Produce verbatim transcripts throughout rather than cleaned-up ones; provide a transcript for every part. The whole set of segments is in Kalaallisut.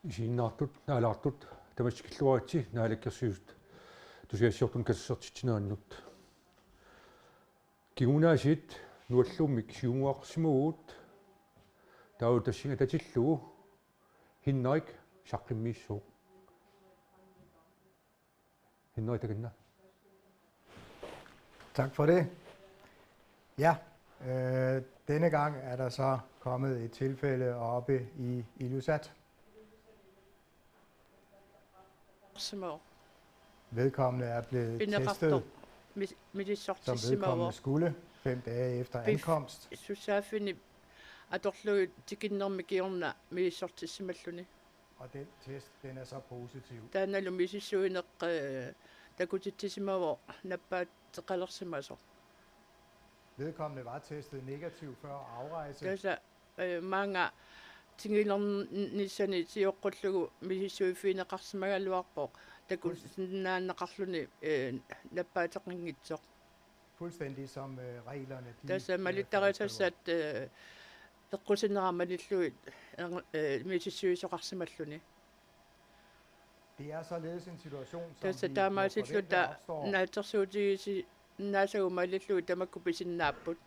Isiginnaartut, naalaartut, tamassi tikilluaritsi Naalakkersuisut tusagassiortunut katersortitsinerannut. Kingunaasiit nuallummik siunnguaqarsimavugut, taava tassinga atatillugu Henrik saqqummiissooq. Henrik, takanna. Tak for det. Ja, øh, denne gang er der så kommet et tilfælde oppe i Ilulissat. Simo. Vedkommende er blevet testet, Pineqartoq mis- som milissortissimavoq. Vedkommende skulle, fem dage efter Pif- ankomst. Sussaaffini atorlugit tikinnermi kingorna milissortissimalluni. Og den test, den er så positiv. Taannalu misissuineq eh, takutitsisimavoq nappaateqalersimasoq. Vedkommende var testet negativ før afrejse. Tassa eh, maanga tigilernissani sioqqullugu misissuiffigineqarsimagaluarpoq takusinnaanneqarluni eh, nappaateqanngitsoq. Fuldstændig som øh, reglerne de Tassa øh, malittarisassat eh, peqqusinerat malillugit eh, misissuisoqarsimalluni. Det er således en situation, som Tassa vi må forvente taamaasilluta opstår, naatsorsuutigisinnaasaguma malillugit tamakku pisinnaapput.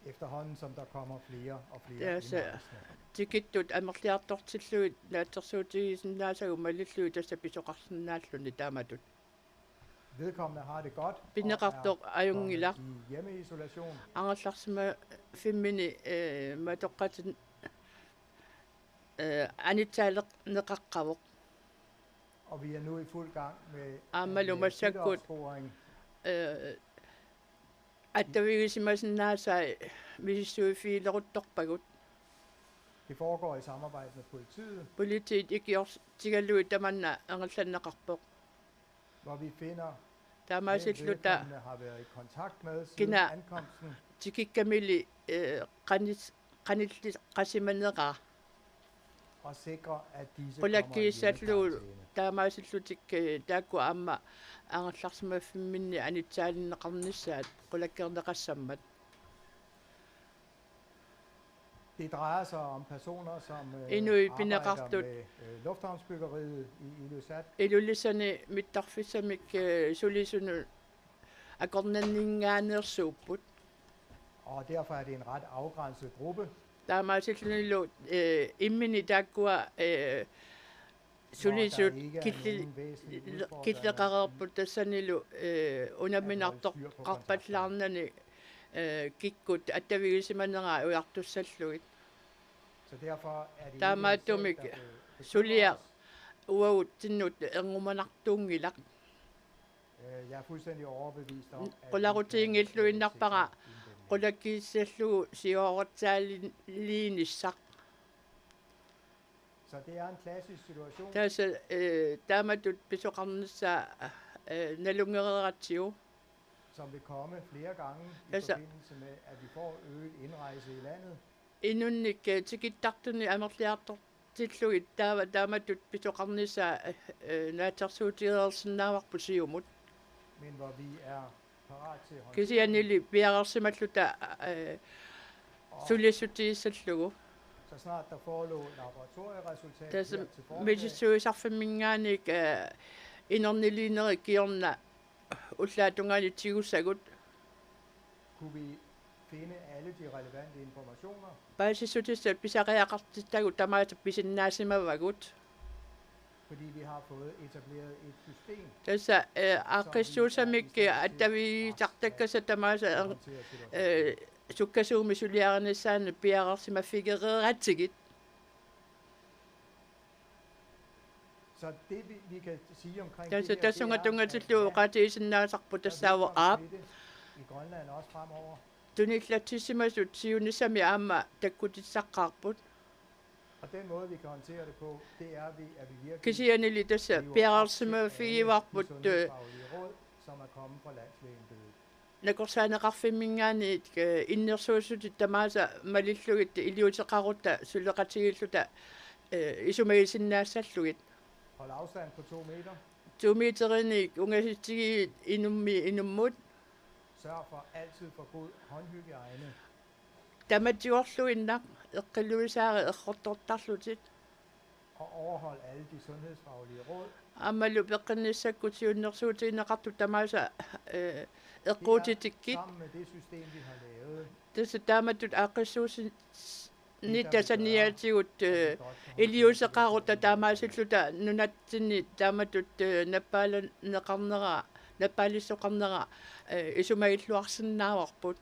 Efterhånden som der kommer flere og flere Tassa indrejsende. Tikittut amerliartortillugit naatsorsuutigisinnaasaguma malillugit tassa pisoqarsinnaalluni taamatut. Vedkommende har det godt og Pineqartoq er ajunngilaq. Kommet i hjemmeisolation. Angerlarsimaffimmini eh, matoqqatin eh, anitsaaleqaqqavoq. Og vi er nu i fuld gang med Aammalu en, øh, massakkut smitteopsporing. Eh, attavigisimasinnaasai misissuiffigileruttorpagut. Det foregår i samarbejde med politiet. Politiit ikiortigalugit tamanna angerlanneqarpoq. Hvor vi finder, Taamaasilluta vedkommende har været i kontakt med siden Kina- ankomsten. Tikikkamili eh, qanis- qanilliqasimaneraa. Og sikre, at disse Qulakkiissallugu taamaasillutik eh, taakku aamma angerlarsimaffimmini anitsaalinneqarnissaat qulakkeerneqassammat. Det drejer sig om personer, som øh, Inuit arbejder pineqartut med øh, lufthavnsbyggeriet i Ilulissat. Ilulissani mittarfissamik eh, sulisunut akornanninngaanneersuupput. Og derfor er det en ret afgrænset gruppe. Taamaasillunilu eh, immini taakkua eh, sulisut Hvor der ikke er killi- nogen væsentlige udfordringer. Killeqareerput tassanilu eh, unamminartoqqarpallaarnani eh, kikkut attavigisimaneraa ujartussallugit. Så derfor er det ikke en sag, Taamaattumik der be- bekymrer suliaq os. Uagutsinnut erngumanartuunngilaq. Øh, Jeg er fuldstændig overbevist om, at vi kan, øh, Qularutiginngilluinnarpara sikre en dæmning. Qulakkiissallugu siooratsaalliinissaq. Så det er en klassisk situation, Tassa eh, taamatut pisoqarnissaa eh, nalunngereeratsigu. Som vil komme flere gange i Altså- forbindelse med, at vi får øget indrejse i landet. Inunnik eh, tikittartunik amerliartortillugit taava taamatut pisoqarnissaa eh, naatsorsuutigereersinnaavarput siumut. Men hvor vi er parat til at håndtere Kisiannili piareersimalluta eh, suliassutigissallugu. Så snart der forelå laboratorieresultat Tassa her til formiddag, misissuisarfimminngaanniit eh, inorniliinerit kingorna ullaatungaani tigussagut. Kunne vi finde alle de relevante informationer, Paasissutissat pisariaqartittagut tamaasa pisinnaassimavagut. Fordi vi har fået etableret et system, Tassa eh, aaqqissuussamik attavigisartakkasi tamaasa at eh, håndtere situationen. eh, Sukkasuumik suliarinissaanut piareersimaffigereeratsigit. Så det vi, vi kan sige omkring Tassa det her, det er, tassunga at tungatillugu ja, oqaatigisinnaasarput der tassaavoq vedkommer aap. Smitte i Grønland også fremover. Tunillatsissimasut siunissami aamma takkutissaqaqqaarput. Og den måde, vi kan håndtere det på, det er, at vi, at vi virkelig Kisiannili tassa lever op til piareersimaffigivarput alle de sundhedsfaglige råd, som er kommet fra Landslægeembedet. Nakorsaaneqarfimminngaanniit eh, innersuussutit tamaasa malillugit iliuuseqarutta suleqatigiilluta eh, isumagisinnaassallugit. Hold afstand på to meter. To meterinik ungasitsigit inummiit inummut. Sørg for altid for god håndhygiejne. Tamatiorluinnaq eqqiluisaari errortortarlutit. Og overholde alle de sundhedsfaglige råd. Aammalu peqqinnissakkut siunnersuutigineqartut tamaasa, eh, eqquutitikkit. Sammen med det system, vi har lavet, Tassa taamatut aaqqissuussineq tassaniaatigut, eh, iliuuseqarutta taamaasilluta nunatsinni taamatut, eh, nappaalaneqarnera, nappaalissoqarnera, eh, isumagilluarsinnaavarput.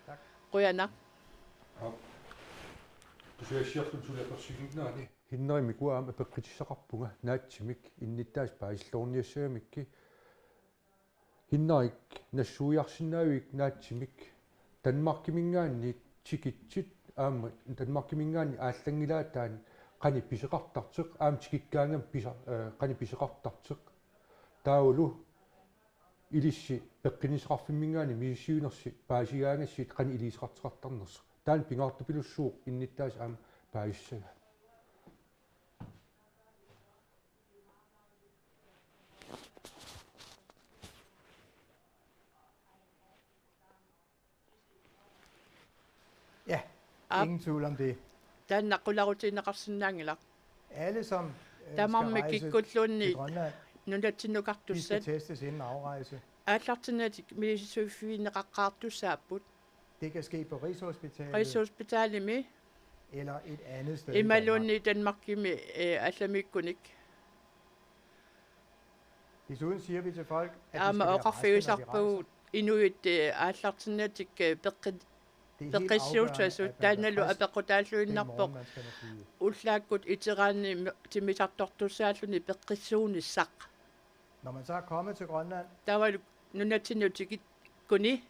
Tak. Qujanaq. Aap. Tusagassiortut suli apersiginnaani. Hinnarimik uanga aamma apeqqutissaqarpunga naatsimik innuttaasut paasilluarniassagamikku. Hinnarik nassuiarsinnaavik naatsimik Danmarkiminngaanniit tikitsit aamma Danmarkiminngaanniit aallanngilaatai qanoq pisoqartartoq aamma tikikkaangama pisa-, eh, qanoq pisoqartartoq. Taavalu ilissi peqqinnissaqarfimminngaanniit misissuinersi paasigaangassi qanoq iliuuseqartoqartarnersoq. Taanna pingaartupilussuuvoq innuttaasut aamma paasissagaat. Ja, Aap. Ingen tvivl om det. Taanna qularutigineqarsinnaanngilaq. Alle, som øh, skal Tamarmik rejse til kikkulluunniit Grønland, de skal testet. testes inden afrejse. Aallartinnatik misissuiffigineqaqqaartussaapput. Det kan ske på Rigshospitalet Rigshospitalimi eller et andet sted i Danmark. Imaluunniit Danmarkimi, eh, allamiikkunik. Desuden siger vi til folk, at de Aamma skal være raske, når de rejser. Oqarfigisarpagut inuit, eh, aallartinnatik, eh, peqqi-, Det er helt peqqissuussasut. Afgørende, at man er Taannalu frisk, den apeqqutaalluinnarpoq morgen, man skal med flyet. Ullaakkut iteraanni mi-, timmisartortussaalluni peqqissuunissaq. Når man så er kommet til Grønland, Taavalu nunatsinni tikikkuni,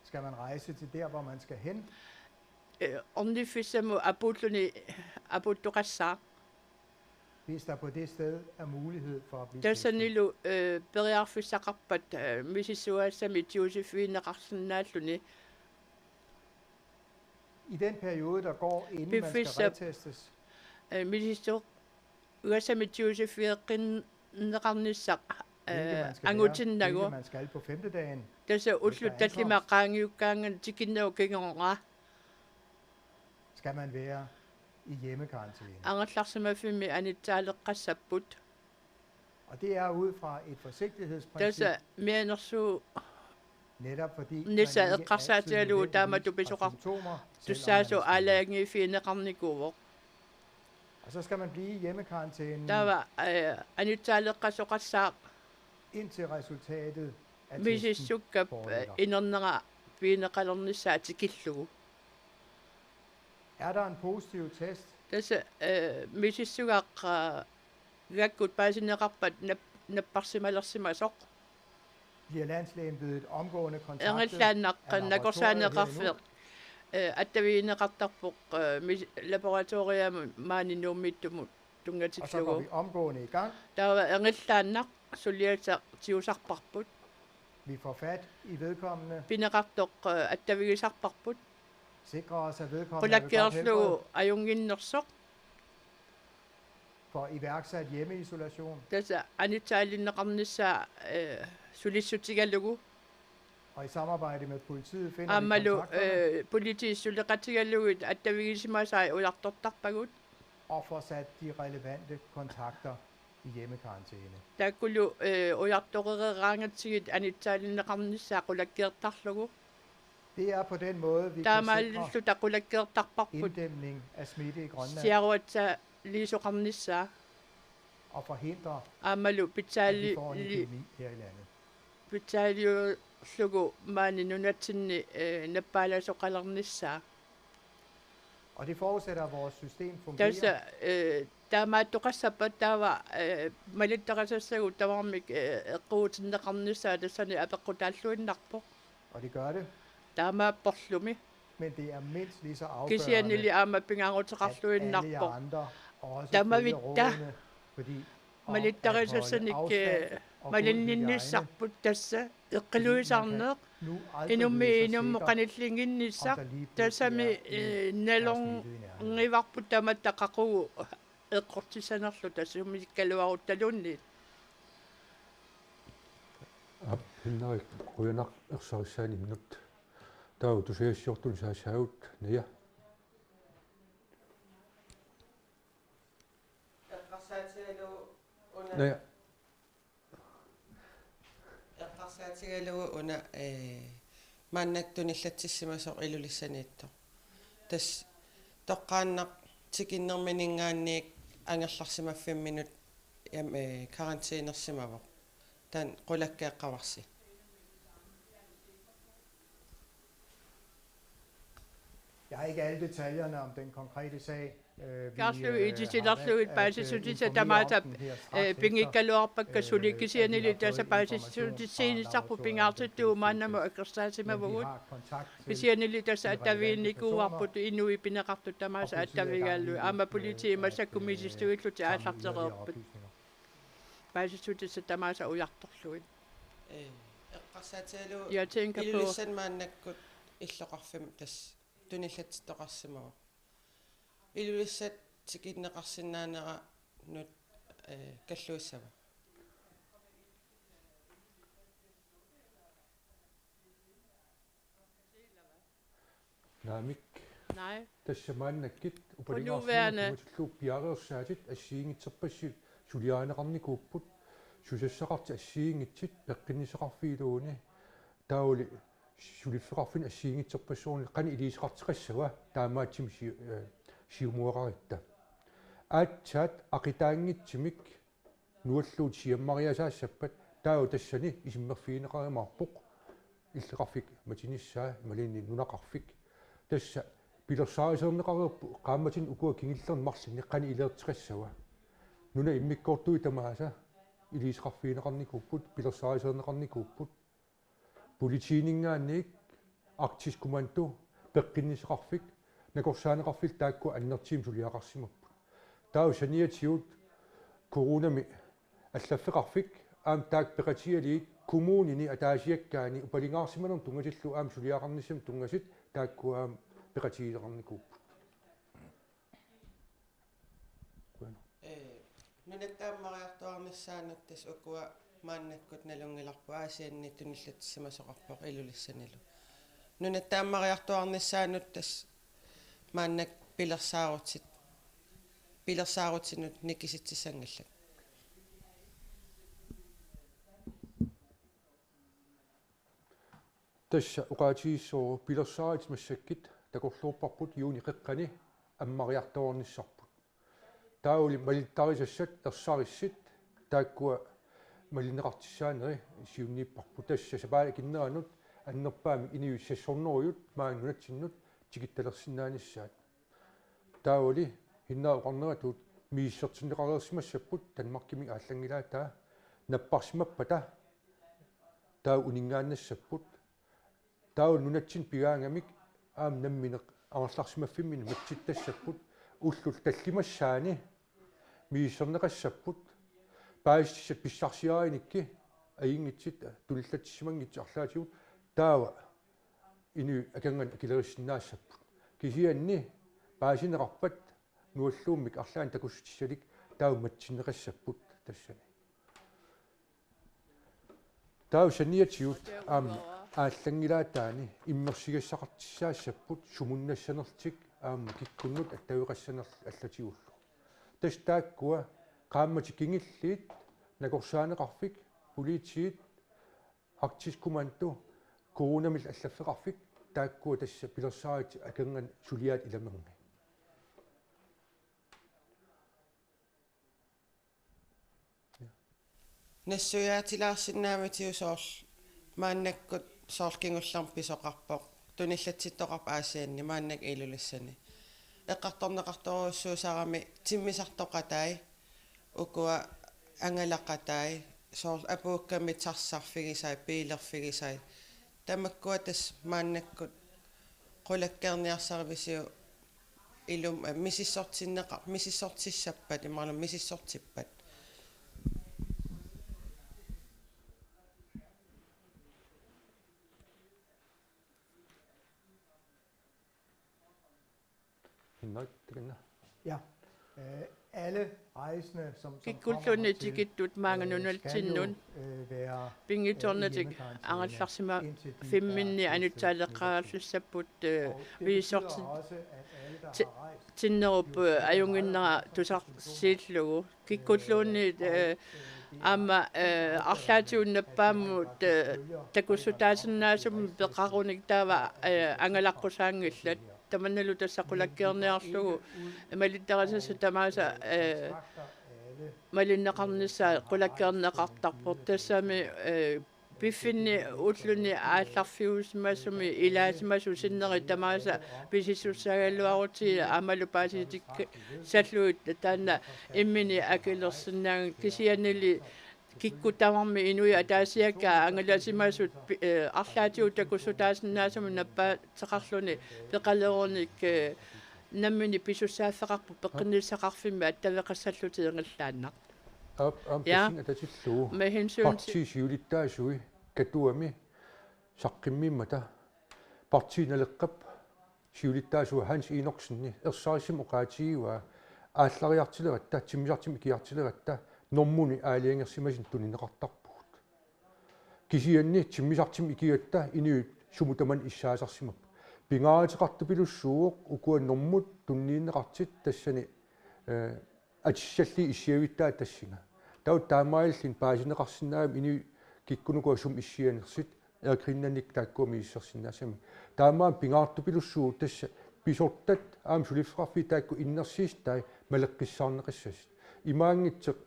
skal man rejse til der, hvor man skal hen. eh, orniffissamut apuulluni apuuttoqassaaq. Hvis der på det sted er mulighed for at blive testet. Tassanilu, eh, periarfissaqarpat, eh, misissugassami tigusifigineqarsinnaalluni. I den periode, der går, inden man skal Piffissap. Retestes, Eh, misissugassami tigusifigeqqinneqarnissaq, hvilket eh, man skal være, angutinnagu. Hvilket man skal på femte dagen, Tassa ullut tallimat qaangiukkaangat tikinnagu kingorna. Skal man være i hjemmekarantæne. Angerlarsimaffimmi anitsaaleqqassapput. Og det er ud fra et forsigtighedsprincip, Tassa mianersuup netop fordi man nissa ikke eqqarsaatigalugu altid nødvendigvis taamatut har pisoqar-, symptomer, selvom man er tussaasoq smittet. aalajangiiffigineqarnikuuvoq. Og så skal man blive i hjemmekarantænen Taava, eh, anitsaaleqqasoqassaaq indtil resultatet af testen misissukkap, eh, foreligger. Inernera pigineqalernissaa tikillugu. Er der en positiv test, Tassa, eh, misissugaqqakkut paasineqarpat nap-, napparsimalersimasoq. Bliver landslægembedet omgående kontaktet Ingerlaannaq af laboratoriet nakorsaaneqarfeq, her i Nuuk, eh, attavigineqartarpoq, eh, mis-, laboratoriami maani Nuummiittumut og så går vi tunngatillugu. Omgående i gang. Taava ingerlaannaq suliassaq tigusarparput. Vi får fat i vedkommende, Pineqartoq, eh, attavigisarparput. Sikrer os, at vedkommende er ved godt helbred. Qulakkeerlugu ajunnginnersoq. Får iværksat hjemmeisolation. Tassa anitsaalinneqarnissaa, eh, sulissutigalugu. Og i samarbejde med politiet finder vi Aammalu, kontakterne, eh, politiit suleqatigalugit attavigisimasai ujartortarpagut. Og får sat de relevante kontakter i hjemmekarantæne. Taakkulu, eh, ujartoreeraangatsigit anitsaalinneqarnissaa qulakkeertarlugu. Det er på den måde, vi kan sikre Taamaalilluta qulakkeertarparput inddæmning af smitte i Grønland siaruatsaaliisoqarnissaa. Og forhindre, Aammalu at vi får en pitsaali-, epidemi her i landet. pitsaaliullugu maani nunatsinni, eh, nappaalasoqalernissaa. Og det forudsætter, at vores system fungerer. Tassa, eh, taamaattoqassappat taava, eh, malittarisassagut tamarmik, eh, eqquutinneqarnissaa tassani apeqqutaalluinnarpoq. Og det gør det. Taamaapporlumi. Men det er mindst lige så Kisiannili afgørende, aamma at alle jer pingaaruteqarluinnarpoq. Andre også Taamavitta. Følger rådene, fordi om at holde Malittarisassanik, afstand eh, og god hygiejne, malinninnissarput tassa fordi man kan eqqiluisarneq nu aldrig inummik vide sig inummut sikker qanillinnginnissaq om der lige pludselig tassami, er en, eh, der er smittet i nærheden. Nalorngivarput tamatta qaqugu eqqortissanerluta sumiikkaluarutta luunniit. Aap, Henrik, qujanaq ersarissaaninnut. Taava tusagassiortunut saassaagut, Naja. Naja. Eqqarsaatigalugu una, eh, maannakkut tunillatsissimasoq Ilulissaniittoq. Tassa toqqaannaq tikinnermininngaanniit angerlarsimaffimminut, jam-, eh, karantænersimavoq. Taanna qulakkeeqqavarsi. Jeg har ikke alle detaljerne om den konkrete sag. Øh, vi, Karlu øh, har valgt, itisilerlugit at, øh, paasissutissat informere om tamaasa, den her øh, straks efter, pingikkaluarpakka øh, suli at vi kisiannili har fået tassa information fra paasissutissiinissaarput laboratoriet om den pingaartittugut positive maannamut test. Men vi akersaasimavugut. Har kontakt til Kisiannili tassa de relevante personer. Attaviginnikuuarput inuit pineqartut tamaasa. Og politiet er i gang med, attavigaallugit. Aamma øh, politiit at, massakkut øh, misissuillutik samle yderligere aallartereerput. Oplysninger. Paasissutissat tamaasa ujartorlugit. Øh, eqqarsaatigalugu. Jeg tænker på Ilulissat maannakkut illoqarfimmi tassa tunillatsittoqarsimavoq. Ilulissat tikinneqarsinnaaneranut, øh, kalluussava? Naamik. Nej. Tassa maannakkut På nuværende upalingaarsumut piareersaatit assigiinngitsorpassuit suliarineqarnikuupput, susassaqartut assigiinngitsut peqqinnissaqarfiilluunniit, taavalu suliffeqarfinni assigiinngitsorpassuarni qanoq iliuuseqartoqassava taamaattumik si-, øh, siumueraritta. Aatsaat aqitaanngitsumik nualluut siammariasaassappat taava tassani isummerfigineqarumaarpoq illoqarfik matunissaa imaluunniit nunaqarfik. Tassa pilersaaruserineqareerpoq qaammatini ukua kingullerni marlunni qanoq iliuuseqassava. Nunat immikkoortut tamaasa iliuuseqarfigineqarnikuupput, pilersaaruserineqarnikuupput. Politiininngaanniit Arktisk Kommando, peqqinnissaqarfik, nakorsaaneqarfillu taakku annertuumik suliaqarsimapput. Taava saniatigut coronami allaffeqarfik aamma taakku peqatigalugit kommunini ataasiakkaani upalingaarsimanermut tunngatillugu aamma suliaqarnissamut tunngasut taakku aamma peqatigineqarnikuupput. Ee, nunatta ammariartuaarnissaanut tassa ukua maannakkut nalunngilarput, Aasianni tunillatsissimasoqarpoq Ilulissanilu. Nunatta ammariartuaarnissaanut tassa maannakkut pilersaarutit-, pilersaarutinut nikisitsissanngillat. Tassa oqaatigissavarput pilersaarutit massakkut takorloorparput juunip qeqqani ammariartuaarnissarput. Taavalu malittarisassat ersarissut taakkua malinneqartussaaneri siunniupparput. Tassa sapaatip akunneranut annerpaamik inuit seks hundrede maani nunatsinnut tikittalersinnaanissaat. Taavali hinna oqarneratut misissortinneqareersimassapput Danmarkimit aallaqqilaataa napparsimappata taava uninngaannassapput. Taava nunatsinni pigaangamik aamma nammineq angerlarsimaffimminni matsittassapput ullut tallimassaanni misissorneqassapput paasissutissat pissarsiarinikkit ajunngitsut tunillatsissimanngitsut arlaatigut taava inuit akornanni akilerisinnaassapput. Kisianni paasineqarpat nualluummik arlaannik takussutissalik taava matsinneqassapput tassani. Taava saniatigut aamma aallanngilaataani immersugassaqartussaassapput sumunnassanerlutik aamma kikkunnut attaveqassanerlutik allatigullu. Tassa taakkua qaammatit kingulliit nakorsaaneqarfik, politiit, Arktisk Kommando, coronamillu allaffeqarfik, taakkua tassa pilersaarutit akornanni suliaat ilaminni. Nassuiaatilaarsinnaamitigut soorlu maannakkut soorlu kingullermik pisoqarpoq, tunillatsittoqarpoq Aasianni, maannakkut Ilulissani. Eqqartorneqartorujussuusarami timmisartoqatai, ukua angalaqatai, soorlu apuukkamik taxarfigisai, biilerfigisai. Tamakkua tassa maannakkut qulakkeerniarsarivisiuk ilum-, eh, misissortinneqa-, misissortissappat, imaluunniit misissortippat. Henrik, takanna. Ja. Øh, Alle rejsende, som, som kommer Kikkulluunniit hertil, tikittut maanga øh, skal jo, nunatsinnut øh, være, øh, i pinngitsoornatik hjemmekarantæne, indtil de er angallarsimafimminni blevet testet anitsaaleqqaarlissapput, øh, Og det betyder visorti- også, at alle, der ti- har rejst, tinnerup, jo øh, skal holde afstand til to meter. Ajunginnera tusarsiillugu. Kikkulluunniit, øh, aamma, øh, arlaatigut nappaammut, øh, takussutaasinnaasumik peqarunik taava, øh, angalaqqusaanngillat. Tamannalu tassa qulakkeerniarlugu malittarisassat tamaasa, øh, malinneqarnissaat qulakkeerneqartarpoq. Tassami, øh, piffinni ulluni aallarfiusimasumi ilaasimasut sinneri tamaasa pisissussagaluarutsigu aammalu paasitikkassallugu taanna imminut akilersinnaanngilaq kisiannili kikkut tamarmik inuit ataasiakkaat angalasimasut pi-, øh, arlaatigut takussutaasinnaasumik nappaateqarluni peqalerunik, øh, nammineq pisussaaffeqarpoq peqqinnissaqarfimmi attaveqassallutik ingerlaannaq. Aap, aamma Ja. Tassani atatillugu. Med hensyn til Partiit siulittaasui Katuami saqqummiimmata. Partii Naleqqap siulittaasua Hans Enoksenip ersarissumik oqaatigivaa aallariartileratta, timmisartumik ikiartileratta, normuni aalajangersimasunut tunineqartarpugut. Kisianni timmisartumik ikigatta inuit sumut tamanut issaasarsimapput. Pingaaruteqartupilussuuvoq ukua normut tunniunneqartut tassani, øh, atissallugit issiavittaat tassunga. Taava taamaalilluni paasineqarsinnaammat inuit kikkunuku sumut issianersut, Air Greenlandip taakkua misissorsinnaasamik. Taamaammat pingaartupilussuuvoq tassa pisortat aamma suliffeqarfiit taakku innersuussutai maleqqissaarneqassapput. Imaanngitsoq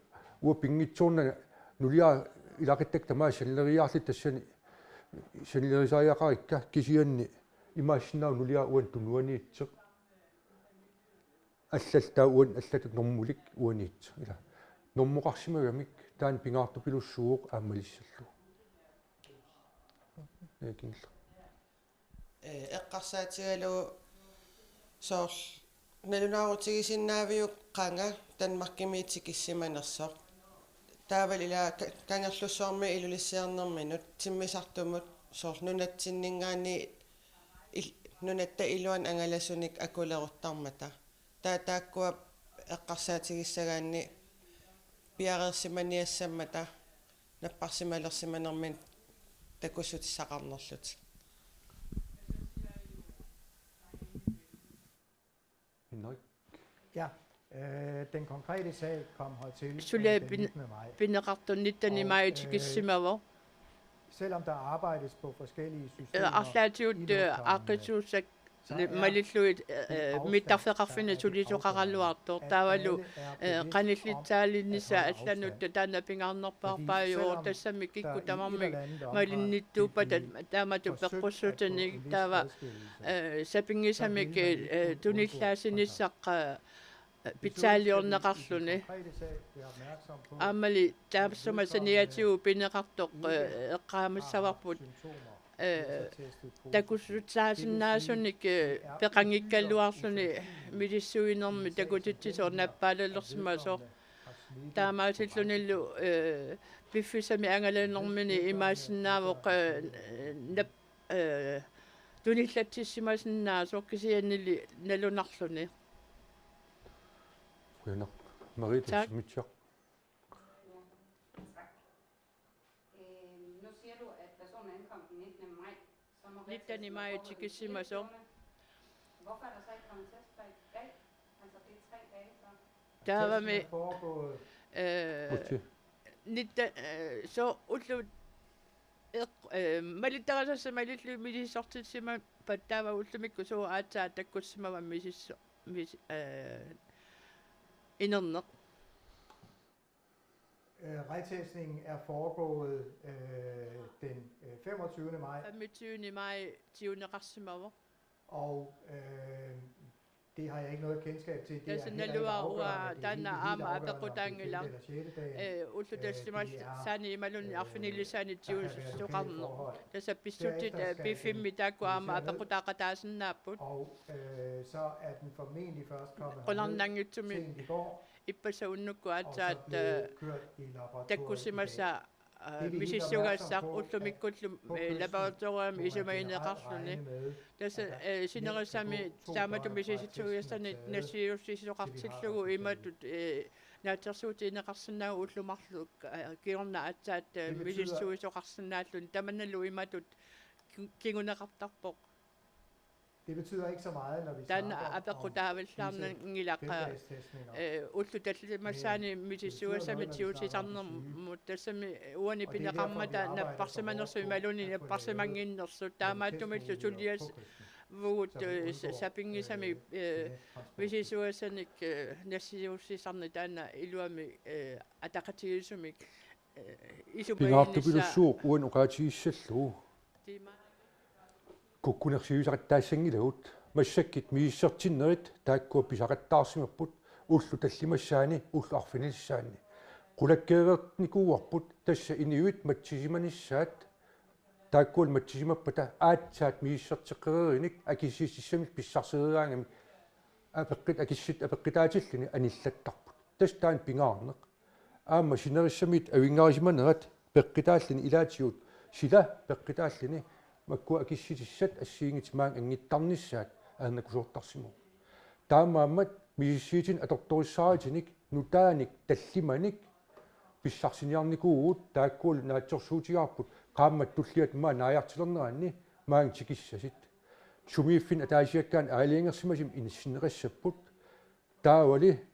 uanga pinngitsoornanga nuliara ilaquttakka tamaasa sanileriiaarluta tassani sanileriisariaqarikka kisianni imaassinnaavoq nuliara uannut tunuaniittoq. Allallu taava uannut allatut normulik uaniittoq. Ila. Normoqarsimagamik taanna pingaartupilussuuvoq aammalissallugu. Ee, kingulleq. Ee, eqqarsaatigalugu soorlu nalunaarutigisinnaaviuk qanga Danmarkimi tikissimanersoq. Taavalu ila ka-, Kangerlussuarmi Ilulissiornerminut timmisartumut soorlu nunatsinninngaanniit il-, nunatta iluani angalasunik akuleruttarmata. Taa-, taakkua eqqarsaatigissagaanni piareersimaniassammata napparsimalersimanermini takussutissaqarnerlutik. Henrik? Ja, øh, den konkrete sag kom hertil, øh, Sule den pin-, nittende maj. Pineqartoq nittende Og, maj øh, tikissimavoq. Selvom der arbejdes på forskellige systemer Øh, arlaatigut, i øh, lufthavnen, aaqqissuussat så er malillugit, øh, det øh, afstand, mittarfeqarfinnut der er det afgørende, sulisoqaraluartoq. At Taavalu, alle er øh, bevidst om at holde afstand. Qanillitsaalinnissaa allanut taanna pingaarnerpaarpaajuvoq. Fordi selvom tassami der kikkut i et tamarmik eller andet omfang malinnittuuppata blev taamatut forsøgt at få en peqqussutinik vis taava, adskillelse, øh, sapinngisamik, så vil man ikke øh, kunne undgå kontakt. Tunillaassinissaq, øh, pitsaaliorneqarluni. Aammali taassuma saniatigut pineqartoq, øh, eqqaamassavarput, øh, takussutaasinnaasunik, øh, peqanngikkaluarluni misissuinermi takutitsisoq nappaalalersimasoq. Taamaasillunilu, øh, piffissami angalanermini imaassinnaavoq, øh, nap-, øh, tunillatsissimasinnaasut kisiannili nalunarluni. Qujanaq. Marie, tak. Tassamitsiaq. Øhm, nu siger du, at personen ankom den nittende maj. Så må Nittende maj tikissimasoq. Hvorfor er der så ikke kommet test på i dag? Altså, det er tre dage så. Taavami, testen er foregået. Øh, nitta-, øh, så ullu-, eq-, øh, malittarisassat malillugit misissortissimappat taava ullumikkut suut aatsaat takkussimavammi misissor-, mis-, øh, inerneq. Øh, retestningen er foregået, øh, den, øh, femogtyvende maj. Femogtyvende maj tiuneqarsimavoq. Og, øh, det har jeg ikke noget kendskab til. Det er heller ikke afgørende. Det er helt vildt, om det er femte eller sjette dagen. Taanna aamma apeqqutaanngilaq. Øh, ullut tassaniimmata, øh, sani imaluunniit arfinilisaani tiusoqarneq. Tassa pissutsit, øh, piffimmi taakku aamma apeqqutaaqataasinnaapput. Og, øh, så er den formentlig først kommet herned sent i går. Ippassaq unnukkut aatsaat, øh, takkussimasai Aa, misissugassaq ullumikkullu, eh, laboratoriami isumagineqarluni. Tassa, eh, sinerissami taamatut misissugassanik nassiussisoqartillugu imatut, eh, naatsorsuutigineqarsinnaavoq ullut marluk, eh, kingorna aatsaat, eh, misissuisoqarsinnaalluni, tamannalu imatut ki-, kinguneqartarpoq. Det betyder ikke så meget, når vi snakker om fysisk apeqqutaavallaarnanngilaq, eh, ullut tallimassaanni misissugassamik tigusisarnermut, tassami uani pineqarmata napparsimanersut imaluunniit napparsimannginnersut, taamaattumillu suliassavugut, eh, sa-, sapinngisamik, eh, misissugassanik, eh, nassiussisarneq taanna iluamik, eh, ataqatigiissumik, eh, isumaginissaa. Pingaartupilussuuq uani oqaatigissallugu. Tiima. Kukkunersiuisaqattaassanngilagut. Massakkut misissortinnerit taakkua pisaqattaarsimapput ullut tallimassaanni, ullut arfinilissaanni. Qulakkeereernikuuarput tassa inuit matsisimanissaat, taakkualu matsisimappata aatsaat misissorteqqereerinik akissutissaminik pissarsereeraangamik apeqqut-, akissutit apeqqutaatilluni anillattarput. Tassa taanna pingaarneq. Aamma sinerissamiit avinngarisimanerat peqqutaalluni, ilaatigut sila peqqutaalluni makkua akissutissat assigiinngitsut maanga anngittarnissaat ajornakusoortarsimavoq. Taamaammat misissuitinik atortorissaarutinik nutaanik tallimanik pissarsiniarnikuuvugut, taakkualu naatsorsuutigaarput qaammat tulliat maani naajartulerneranni maanga tikissasut. Sumiiffinni ataasiakkaani aalajangersimasumik inissinneqassapput. Taavali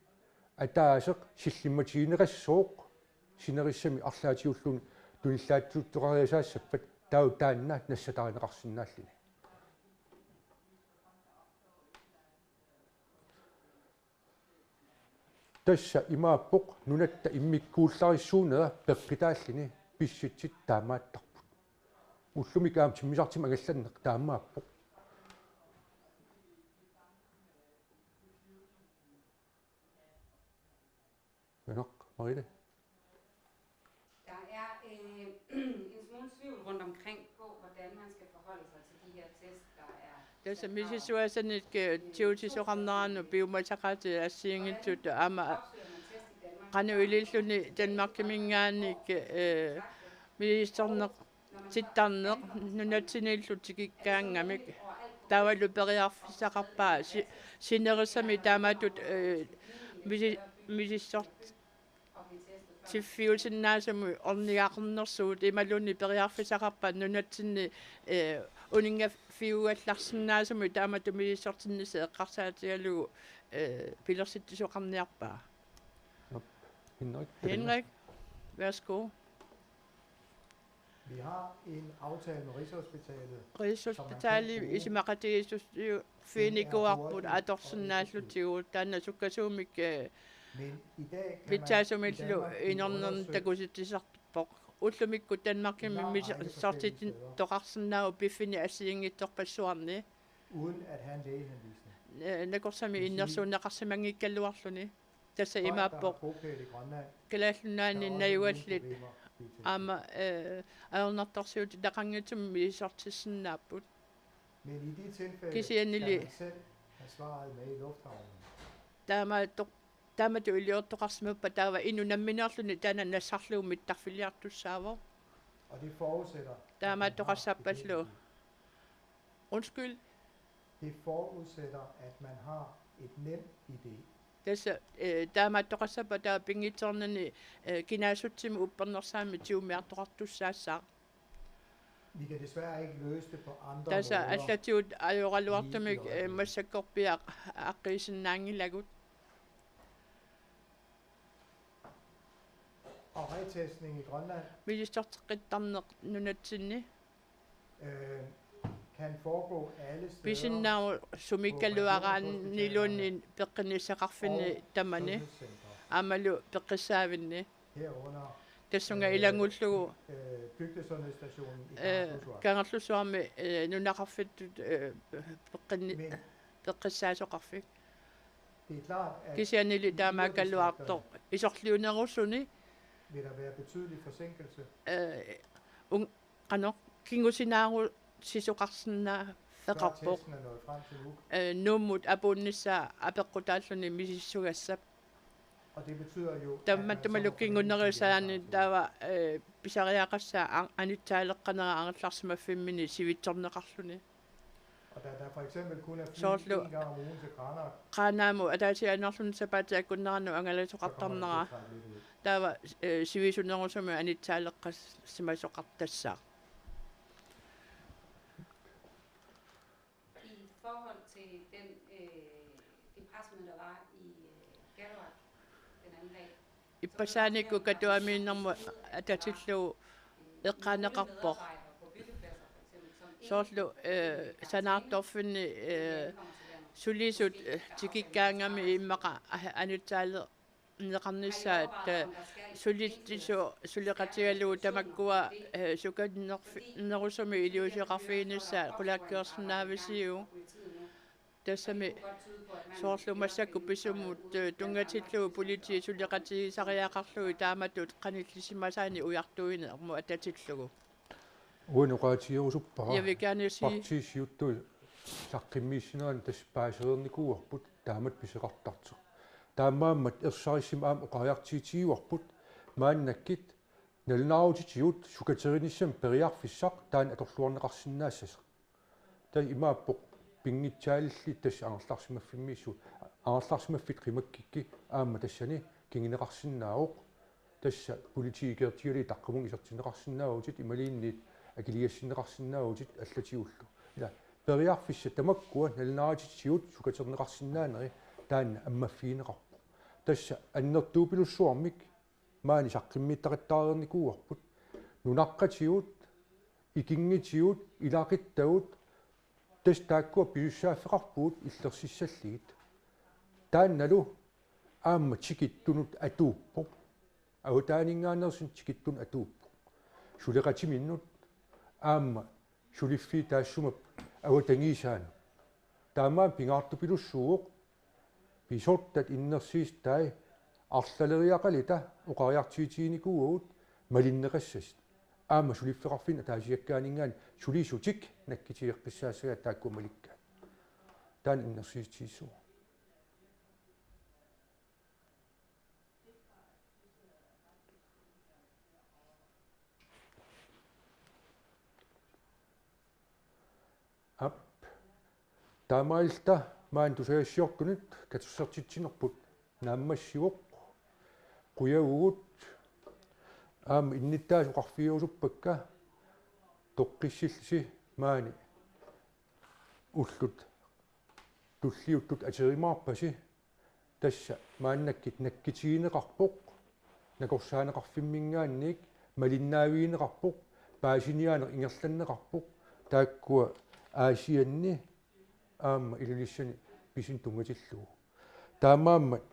ataaseq sillimmatigineqassooq, sinerissami arlaatigulluunniit tunillaatituttoqariasaassappat, taava taanna nassatarineqarsinnaalluni. Tassa imaappoq nunatta immikkuullarissuunera peqqutaalluni, pissutsit taamaattarput. Ullumikkut aamma timmisartumik angallanneq taamaappoq. Qujanaq, Marielle. Der er, øh, en smule tvivl rundt omkring på, hvordan man skal forholde sig til de her test, der er. Tassa misissugassanik, eh, tigusisoqarneranut piumasaqaatit assigiinngitsut aamma qanoq ililluni Danmarkiminngaanniit, eh, misissorneq- tittarneq nunatsinniillu tikikkaangamik. Taavalu periarfissaqarpaa si-, sinerissami taamatut, eh, misi-, misissortiffiusinnaasumut ornigaqarnersugut imaluunniit periarfissaqarpat nunatsinni, eh, uninngaffiugallarsinnaasumut taamatut misissortinnissaq eqqarsaatigalugu, eh, pilersitsisoqarniarpaa. Henrik. Henrik, værsgo. Vi har en aftale med Rigshospitalet, som man kan bruge. Rigshospitalet isumaqatigiissusiorfiginikuuarput atorsinnaallutigu, taanna sukkasuumik, eh, pitsaasumillu inornerni takusitsisarpoq. Ullumikkut Danmarkimi misissortittoqarsinnaavoq piffinni assigiinngitsorpassuarni. Uden at have en lægehenvisning. Eh, nakorsami innersuunneqarsimanngikkaluarluni. Tassa imaappoq. Kalaallit Nunaanni najugallit aamma, eh, ajornartorsiutitaqanngitsumik misissortissinnaapput. Kisiannili taamaattoq-, taamatut iliortoqarsimappat taava inuk nammineerluni taanna nassarlugu mittarfiliartussaavoq. Taamaattoqassappallu. Undskyld. Det forudsætter, at man har et NemID. Tassa, eh, taamaattoqassappat taava pinngitsoornani, eh, kinaassutsimut uppernarsaammik tigummiartoqartussaassaaq. Vi kan desværre ikke løse det på andre måder. Tassa allatigut ajoraluartumik, eh, massakkorpiaq aaqqiisinnaanngilagut. Og højtestning i Grønland. Misissorteqqittarneq nunatsinni. Øh, kan foregå alle steder. Pisinnaavoq sumikkaluaraanniluunniit peqqinnissaqarfinni tamani. Aammalu peqqissaavinni. Herunder, tassunga, øh, ilanngullugu, øh, bygdesundhedsstationen i, øh, Kangerlussuaq. Kangerlussuarmi, øh, nunaqarfittut, øh, peqqinni-, peqqissaasoqarfik. Det er klart, at kisiannili taamaakkaluartoq isorliunerusuni vil der være betydelig forsinkelse. Øh, un-, qanoq kingusinaarusisoqarsinnaaffigeqarpoq. Før testen er nået frem til Nuuk. Øh, Nuummut apuunnissaa apeqqutaalluni misissugassap. Tammattumalu kingunerisaanik taava, eh, pisariaqassaaq an-, anitsaaleqqanera angerlarsimaffimmini sivitsorneqarluni. Soorlu Qaanaamut ataasiaannarluni sapaatip akunneranut angalasoqartarnera. Taava, eh, sivisunerusumik anitsaaleqqasimasoqartassaaq. I forhold til den, øh, det pressemøde, der var i, øh, Gerløa den anden dag. Ippassaanikku Katuamiinnermut atatillugu eqqaaneqarpoq. Soorlu, eh, sanaartorfinni, eh, sulisut, eh, tikikkaangamik immaqa a-, anitsaale- neqarnissaat, eh, sulillisu-, suleqatigalugu tamakkua, eh, sukannerfi-, nerusumik iliuuseqarfiginissaat qulakkeersinnaavisiuk. Tassami soorlu massakkut pisumut, eh, tunngatillugu politiit suleqatigisariaqarlugit taamatut qanillisimasaanik ujartuinermut atatillugu. Uani oqaatigerusuppara. Jeg vil gerne sige partiit siuttut saqqummiussinerani tassa paasereernikuuarput taamatut pisoqartartoq. Taamaammat ersarissumik aamma oqariartuutigiuarput maannakkut nalunaarutitigut sukaterinissamut periarfissaq taanna atorluarneqarsinnaassasoq. Tassa imaappoq pinngitsaalilluta tassa angerlarsimaffimmiissuugut, angerlarsimaffiit qimakkukku aamma tassani kinguneqarsinnaavoq. Tassa politiit ikiortigalugit taqqamunga isertinneqarsinnaavutit imaluunniit akiligassinneqarsinnaavutit allatigullu. Ila periarfissat tamakkua nalunaarutitigut sukaterneqarsinnaaneri taanna ammaffigineqarpoq. Tassa annertuupilussuarmik maani saqqummiuttaqattaareernikuuarput. Nunaqqatigut, ikinngutigut, ilaquttagut, tassa taakkua pisussaaffeqarpugut illersissallugit. Taannalu aamma tikittunut atuuppoq. Avataaninngaanneersunik tikittunut atuuppoq. Suleqatiminnut aamma suliffiit taassuma avatangiisaanut. Taamaammat pingaartupilussuuvoq pisortat innersuussutai arlaleriaqaluta oqariartuutiginikuuagut malinneqassasut. Aamma suliffeqarfinni ataasiakkaaninngaanniit sulisutik nakkutigeqqissaassagaat taakkua malikkaat. Taanna innersuussutigissuuvoq. Aap. Taamaalilluta maani tusagassiortunut katersortitsinerput naammassivoq. Qujavugut. Aamma innuttaasut oqarfigerusuppakka toqqissillusi maani ullut tulliuttut aterimaarpasi. Tassa maannakkut nakkutigineqarpoq, nakorsaaneqarfimminngaanniit malinnaavigineqarpoq, paasiniaaneq ingerlanneqarpoq, taakkua Aasianni aamma Ilulissani pisunik tunngatillugu. Taamaammat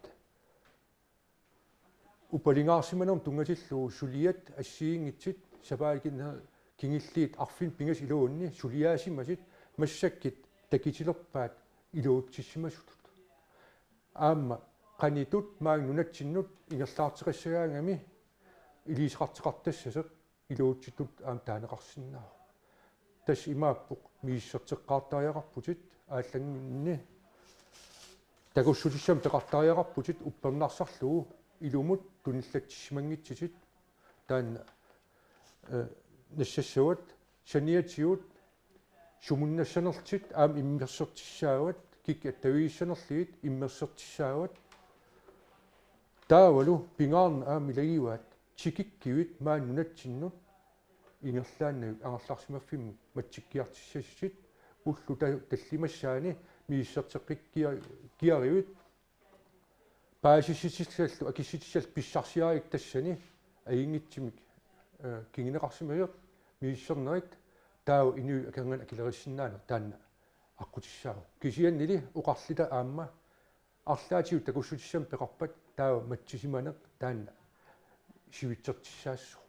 upalingaarsimanermut tunngatillugu suliat assigiinngitsut sapaatip akunnerini kingulliit arfineq-pingasut iluanni suliaasimasut massakkut takutilerpaat iluatsissimasutut. Aamma qanoq ittut maani nunatsinnut ingerlaartoqassagaangami iliuuseqartoqartassasoq iluatsitut aamma taaneqarsinnaavoq. Tassa imaappoq misissorteqqaartariaqarputit aallannguinni takussutissamik peqartariaqarputit uppernarsarlugu ilumut tunillatsissimanngitsutit taanna, eh, nassassavat saniatigut sumunnassanerlutit aamma immersortissaavat kikkut attavigissanerlugit immersortissaavat. Taavalu pingaarneq aamma ilagivaat tikikkuit maani nunatsinnut ingerlaannavik angerlarsimaffimmut matsikkiartussasutit ullut ta-, tallimassaanni misissorteqqikkia-, kiaruit paasissutissallu akissutissallu pissarsiarigakkit tassani ajunngitsumik, eh, kinguneqarsimasoq misissornerit taava inuit akornanni akilersinnaaneq taanna aqqutissaavoq. Kisiannili oqarluta aamma arlaatigut takussutissamik peqarpat taava matsisimaneq taanna sivitsortissaassaaq.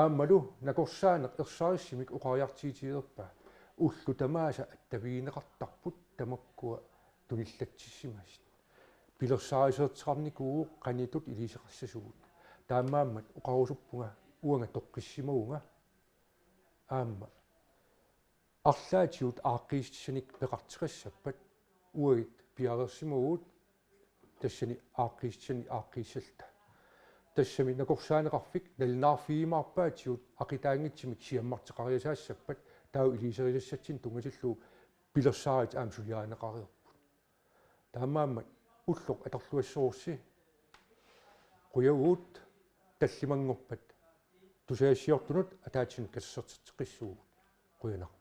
Aammalu nakorsaaneq ersarissumik oqariartuutigilerpaa ullut tamaasa attavigineqartarput tamakkua tunillatsissimasut. Pilersaarusiortoqarnikuuvoq qanoq ittut iliuuseqassasugut. Taamaammat oqarusuppunga uanga toqqissimavunga aamma arlaatigut aaqqiissutissanik peqartoqassappat uagut piareersimavugut tassani aaqqiissani aaqqiissalluta. Tassami nakorsaaneqarfik nalunaarfigiumaarpaatigut aqitaanngitsumik siammarteqariasaassappat taava iliuuserisassatsinnut tunngatillugu pilersaarutit aamma suliarineqareerput. Taamaammat ulloq atorluassorussi qujavugut tallimanngorpat tusagassiortunut ataatsimut katersorteqqissuugut. Qujanaq.